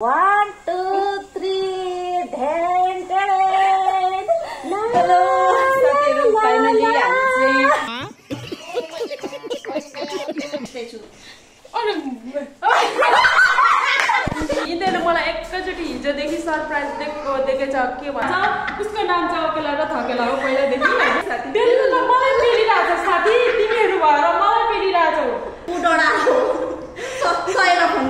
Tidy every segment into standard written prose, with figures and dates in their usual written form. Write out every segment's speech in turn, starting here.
1 2 3 ढेन ढेन hello साथीहरु finally हामी यिनीहरूले मलाई एकैचोटि हिजोदेखि सरप्राइज देखेछ के भन्छ उसको नाम चाहिँ अकेला र थकेला हो पहिलादेखि मलाई पेलिरहेछ साथी तिमीहरू भएर मलाई पेलिरहेछौ मलाई त सयमा फोन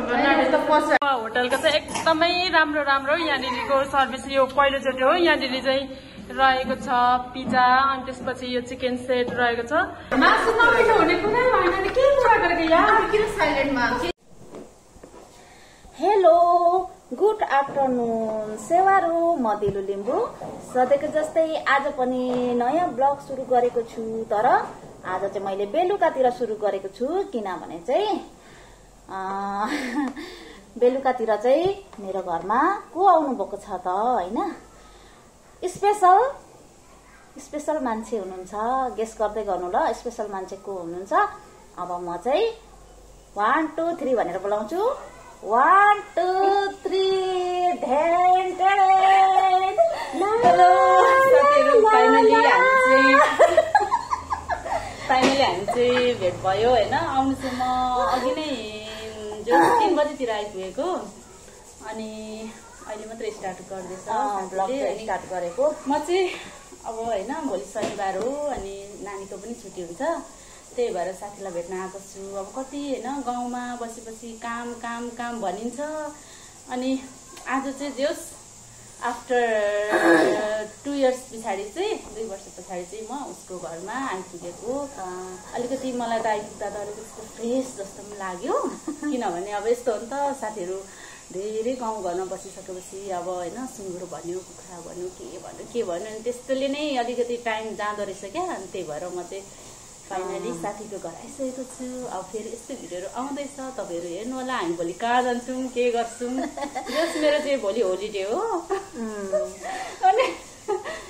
गर्न होटलको चाहिँ एकदमै राम्रो यहाँनिरको सर्भिस यो पहिलोचोटि हो यहाँनिर चाहिँ रहेको छ पिज्जा अनि त्यसपछि यो चिकन सेट रहेको छ मासु नमिठो हुने कुनै होइन नि के कुरा गरेको यार किन साइलेन्टमा हेलो गुड आफ्टरनुन सेवारो म दिलु लिम्बू सधैँको जस्तै आज पनि नयाँ ब्लग सुरु गरेको छु तर आज चाहिँ मैले बेलुकातिर सुरु गरेको छु किनभने चाहिँ बेलुकातिर चाहिँ मेरो घरमा को आउनु भएको छ त हैन स्पेशल मान्छे हुनुहुन्छ गेस गर्दै गर्नु ल स्पेशल मान्छे को हुनुहुन्छ अब म चाहिँ 1 2 3 भनेर बोलाउँछु 1 2 3 ढेन ढेन हेलो साथीहरु फाइनली हामी चाहिँ भेट भयो हैन आउनु चाहिँ म अघि नै 3 बजेतिर आइपुगेको अनि अहिले मात्र स्टार्ट गर्दैछ ब्लग स्टार्ट गरेको म चाहिँ अब हैन भोलि शनिबार हो अनि नानीको पनि छुट्टी हुन्छ त्यही भएर साथीलाई भेट्न आएको छु अब कति हैन गाउँमा बसेपछि काम काम काम भनिन्छ अनि आज चाहिँ जोस आफ्टर 2 इयर्स पछाडि चाहिँ 2 वर्ष पछाडि चाहिँ म उसको घरमा आइपुगेको अलिकति मलाई त आइपुग्दा त अलिकति फ्रेस जस्तो पनि लाग्यो किनभने अब यस्तो हो नि त साथीहरू धेरै गाउँ घरमा बसिसकेपछि अब हैन सुँगुर भन्यो कुखुरा भन्यो के भन्यो अनि त्यस्तोले नै अलिकति टाइम जाँदो रहेछ क्या अनि त्यही भएर म चाहिँ फाइनली साथीको घर आइसकेको छु अब फेरि यस्तो भिडियोहरू आउँदैछ तपाईहरु हेर्नु होला हामी भोलि कहाँ जान्छौँ के गर्छौँ जस मेरो चाहिँ भोलि होलिडे हो अनि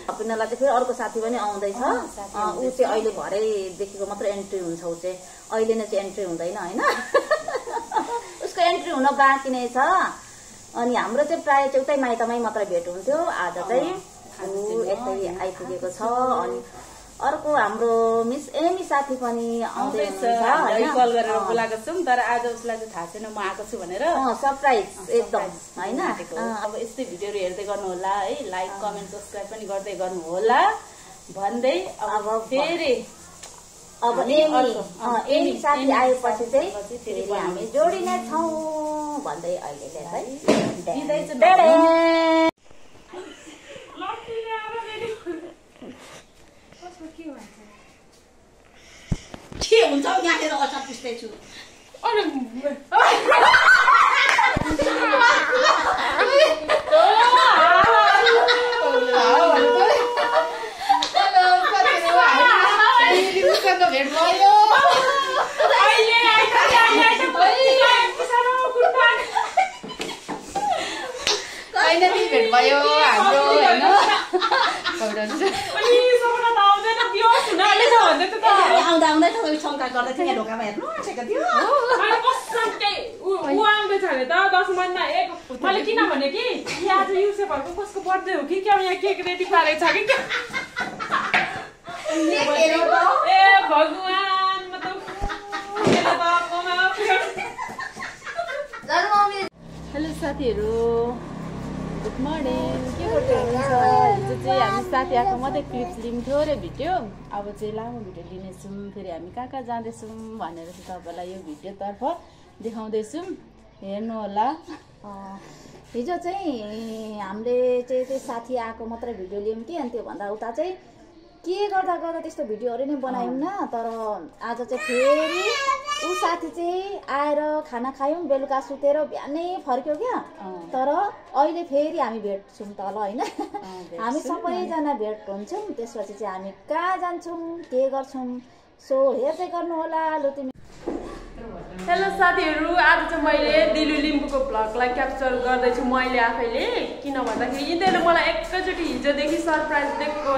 अपनालाई चाहिँ फेरि अर्को साथी पनि आउँदैछ ऊ चाहिँ अहिले भरेदेखिको मात्र एन्ट्री हुन्छ ऊ चाहिँ अहिले नै चाहिँ एन्ट्री हुँदैन हैन उसको एन्ट्री हुन बाँकी नै छ अनि हाम्रो चाहिँ प्राय चाहिँ उतै माइतमै मात्र भेट हुन्थ्यो आज चाहिँ ऊ यतै आइपुगेको छ अनि अर्को हाम्रो मिस एमी साथी पनि आउँदैछ कल गरेर बोलाएको छौँ तर आज उसलाई चाहिँ थाहा छैन म आएको छु भनेर सरप्राइज एकदम हैन अब यस्तै भिडियोहरू हेर्दै गर्नु होला है लाइक कमेन्ट सब्स्क्राइब पनि गर्दै गर्नु होला भन्दै अब फेरि अब एमी साथी आएपछि चाहिँ फेरि हामी जोडिने छौँ भन्दै अहिले चाहिँ दिदैछु के हुन्छ यहाँनिर अचार पिस्दैछु भेट भयो भेट भयो हाम्रो आउँदा आउँदै तपाईँ शङ्का गर्दै थियो यहाँ ढोकामा हेर्नु आँटेको थियो ऊ आउँदैछ भने त 10 महिना एक मैले किन भने कि आज युसेफहरूको कसको बर्थडे हो कि क्या यहाँ केक रेडी पारेको छ कि ए भगवान हेलो साथीहरू गुड मर्निङ के गर्दै हुनुहुन्छ हिजो चाहिँ हामी साथी आएको मात्रै क्लिप्स लियौँ थोरै भिडियो अब चाहिँ लामो भिडियो लिनेछौँ फेरि हामी कहाँ जाँदैछौँ भनेर चाहिँ तपाईँलाई यो भिडियोतर्फ देखाउँदैछौँ हेर्नु होला हिजो चाहिँ हामीले चाहिँ साथी आएको मात्रै भिडियो लियौँ कि अनि त्योभन्दा उता चाहिँ के गर्दा त्यस्तो भिडियोहरू नै बनायौँ न तर आज चाहिँ फेरि ऊ साथी चाहिँ आएर खाना खायौँ बेलुका सुतेर बिहानै फर्क्यो क्या तर अहिले फेरि हामी भेट्छौँ तल हैन हामी सबैजना भेट हुन्छौँ त्यसपछि चाहिँ हामी कहाँ जान्छौँ के गर्छौँ सो हेर्दै गर्नु होला लु तिमी हेलो साथीहरू आज चाहिँ मैले दिलु लिम्बू लिम्बूको भ्लगलाई क्याप्चर गर्दैछु मैले आफैले, किन भन्दाखेरि यिनीहरूले मलाई एकैचोटि हिजोदेखि सरप्राइज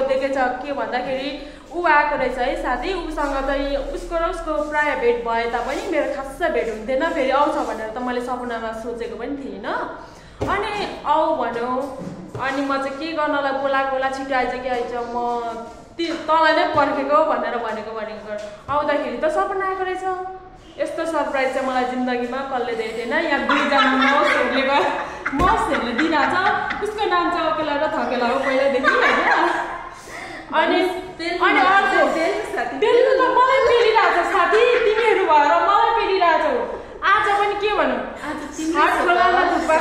देखेछ। के भन्दाखेरि ऊ आएको रहेछ है साथी, उसँग चाहिँ उसको र उसको प्रायः भेट भए तापनि मेरो खासै भेट हुन्थेन। फेरि आउँछ भनेर त मैले सपनामा सोचेको पनि थिइनँ। अनि आऊ भन्यो, अनि म चाहिँ के गर्नलाई बोलाएको होला, छिटो आइज कि आइज, म तँलाई नै पर्खेको भनेर भनेको आउँदाखेरि त सपना आएको रहेछ। यस्तो सरप्राइज चाहिँ मलाई जिन्दगीमा कसले दिएको थिएन। यहाँ दुईजना माउसहरूले दिइरहेछ। उसको नाम चाहिँ अकेला र थकेला हो पहिल्यैदेखि होइन। अनि अर्को तेल त मलाई पेलिरहेछ साथी, तिमीहरू भएर मलाई पेलिरहेछौ। आज पनि के भनौँ, हाट खोलामा थुक्पा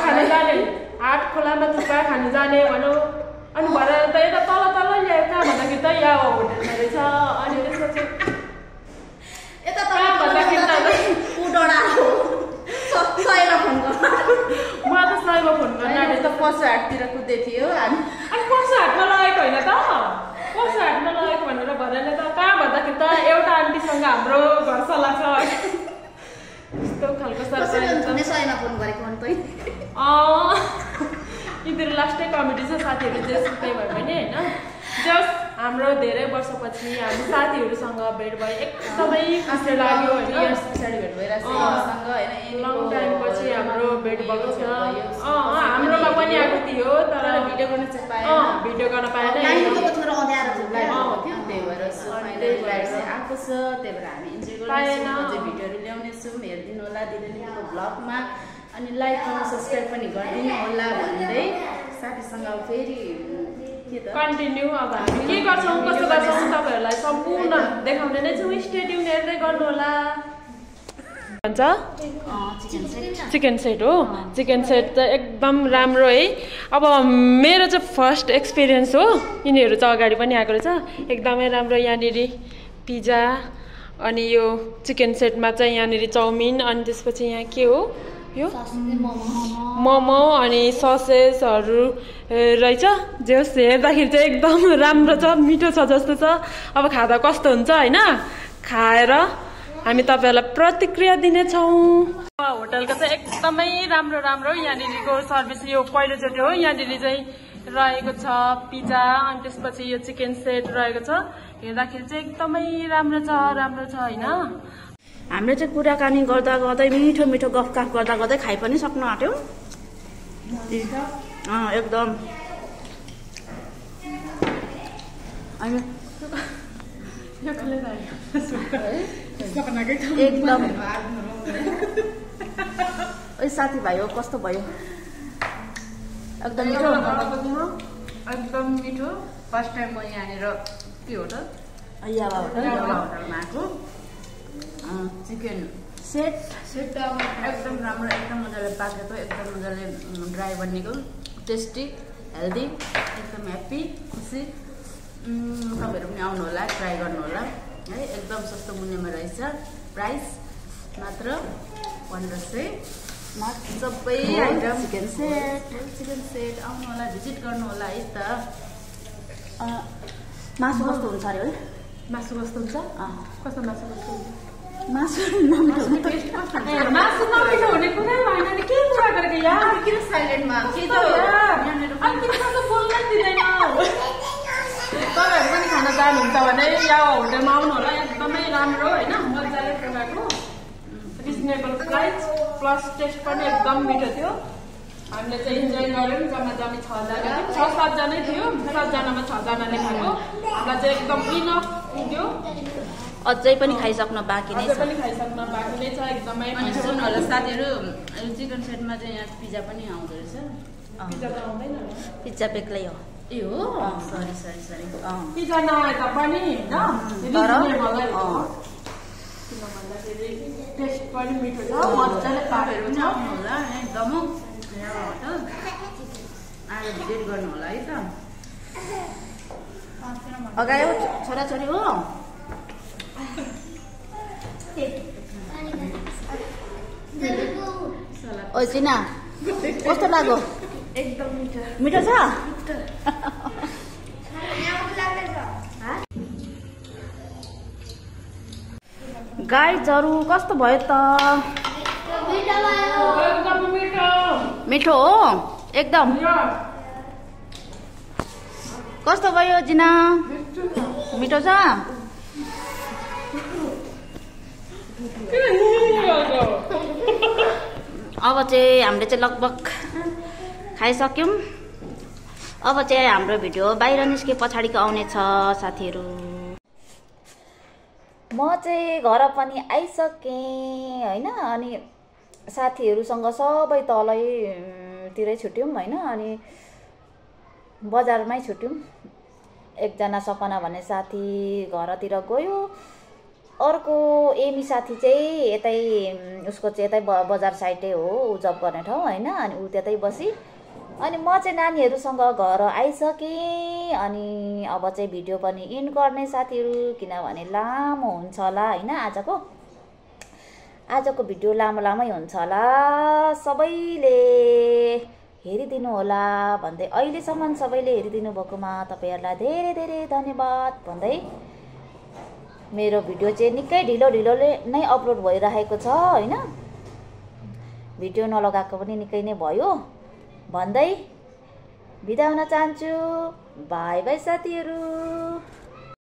खानु जाने भनौँ। अनि भएर त यता तल ल्यायो कहाँ भन्दाखेरि त यहाँ होटेलमा रहेछ। अनि त्यसपछि यता कहाँ भन्दाखेरि त म त सयमा फोन गर्न त पशु हाटतिर कुद्दै थियो हामी। अनि पशु हाटमा लगेको होइन त, पशु हाटमा लगेको भनेर भनेर त कहाँ भन्दाखेरि त एउटा आन्टीसँग हाम्रो घर सल्लाह छ। यस्तो खालको सरप्राइज सयमा फोन गरेको अन्त यिनीहरू लास्टै कमेडी छ साथीहरू, जे सुकै भए पनि होइन। जस्ट हाम्रो धेरै वर्षपछि हामी साथीहरूसँग भेट भयो, एकदमै खुसी लाग्यो होइन। भेट भइरहेको लङ टाइम पछि हाम्रो भेट भएको छ। हाम्रोमा पनि आएको थियो तर भिडियो गर्न चाहिँ पाएन, भिडियो गर्न पाएन। आएको छ, त्यही भएर हामी इन्जोय गर्छौँ। भिडियोहरू ल्याउनेछौँ, हेरिदिनु होला दिदीको ब्लगमा। अनि लाइक गर्न सब्सक्राइब पनि गरिदिनु होला भन्दै साथीसँग फेरि कन्टिन्यू अब हामी के गर्छौँ कस्तो गर्छौँ तपाईँहरूलाई सम्पूर्ण देखाउने नै छौँ। स्टे ट्युन हेर्दै गर्नु होला। भन्छ चिकन सेट हो। चिकन सेट चाहिँ एकदम राम्रो है। अब मेरो चाहिँ फर्स्ट एक्सपिरियन्स हो। यिनीहरू चाहिँ अगाडि पनि आएको रहेछ, एकदमै राम्रो। यहाँनिर पिज्जा, अनि यो चिकन सेटमा चाहिँ यहाँनिर चाउमिन, अनि त्यसपछि यहाँ के हो यो मोमो, अनि ससेसहरू रहेछ। जे होस् हेर्दाखेरि चाहिँ एकदम राम्रो छ, मिठो छ जस्तो छ। अब खाँदा कस्तो हुन्छ होइन, खाएर हामी तपाईँहरूलाई प्रतिक्रिया दिनेछौँ। होटलको चाहिँ एकदमै राम्रो यहाँनिरको सर्भिस यो पहिलोचोटि हो। यहाँनिर चाहिँ रहेको छ पिज्जा, अनि त्यसपछि यो चिकन सेट रहेको छ। हेर्दाखेरि चाहिँ एकदमै राम्रो छ होइन। हामीले चाहिँ कुराकानी गर्दा गर्दै मिठो गफकाफ गर्दा गर्दै खाइ पनि सक्नु आँट्यौँ एकदम। एकदम साथीभाइ हो कस्तो भयो, एकदम मिठो। फर्स्ट टाइम म यहाँनिर के होटल होटलमा आएको। चिकन सेट एकदम राम्रो, एकदम मजाले पाकेको, एकदम मजाले ड्राई बनिएको, टेस्टी, हेल्दी, एकदम ह्याप्पी, खुसी। तपाईँहरू पनि आउनु होला, ट्राई गर्नु होला है। एकदम सस्तो मूल्यमा रहेछ। प्राइस मात्र 1500 सबै आइटम। चिकन सेट आउनु होला, भिजिट गर्नु होला है त। मासु कस्तो हुन्छ अरे है? मासु कस्तो हुन्छ? कस्तो मासु कस्तो हुन्छ? मासु नमिठो हुने कुरै होइन नि, के कुरा गरेको यार? किन साइलेन्टमा बोल्नै दिँदैन। तपाईँहरू पनि खान जानुहुन्छ भने यहाँ होटेलमा आउनु होला, एकदमै राम्रो होइन, मजाले बनाएको, रिजनेबल प्राइस प्लस टेस्ट पनि एकदम मिठो थियो। हामीले चाहिँ इन्जोय गऱ्यौँ। जम्मी 6-7 जनै थियो। 7 जनामा 6 जनाले खाएको। हामीलाई चाहिँ एकदम इनफ पुग्यो। अझै पनि खाइसक्न बाँकी नै छ, एकदमै सुन्नु होला साथीहरू। चिकन सेटमा चाहिँ यहाँ पिज्जा पनि आउँदो रहेछ। पिज्जा त आउँदैन, पिज्जा बेग्लै हो। ए हो, सरी पिज्जा नआए तापनि किन भन्दाखेरि टेस्ट पनि मिठो छ, मजाले पाकेर पनि आउनु होला एकदम। आएर भिजिट गर्नु होला है त। अगाडि छोराछोरी हो ओ चिना, कस्तो लाग्यो? एकदम मिठो छ। गाइजहरू कस्तो भयो त? एकदम मिठो। मिठो हो एकदम। कस्तो भयो जिना? मिठो छ? अब चाहिँ हामीले चाहिँ लगभग खाइसक्यौँ। अब चाहिँ हाम्रो भिडियो बाहिर निस्के पछाडिको आउनेछ साथीहरू। म चाहिँ घर पनि आइसकेँ होइन। अनि साथीहरूसँग सबै तलैतिरै छुट्यौँ होइन। अनि बजारमै छुट्यौँ। एकजना सपना भन्ने साथी घरतिर गयो, अर्को एमी साथी चाहिँ यतै उसको चाहिँ यतै बजार साइडै हो, ऊ जब गर्ने ठाउँ होइन। अनि ऊ त्यतै बसी। अनि म चाहिँ नानीहरूसँग घर आइसकेँ। अनि अब चाहिँ भिडियो पनि इन्ड गर्ने साथीहरू, किनभने लामो हुन्छ होला होइन। आजको भिडियो लामै हुन्छ होला। सबैले हेरिदिनु होला भन्दै, अहिलेसम्म सबैले हेरिदिनु भएकोमा तपाईँहरूलाई धेरै धेरै धन्यवाद भन्दै, मेरो भिडियो चाहिँ निकै ढिलोले नै अपलोड भइरहेको छ होइन। भिडियो नलगाएको पनि निकै नै भयो भन्दै बिदा हुन चाहन्छु। बाई बाई साथीहरू।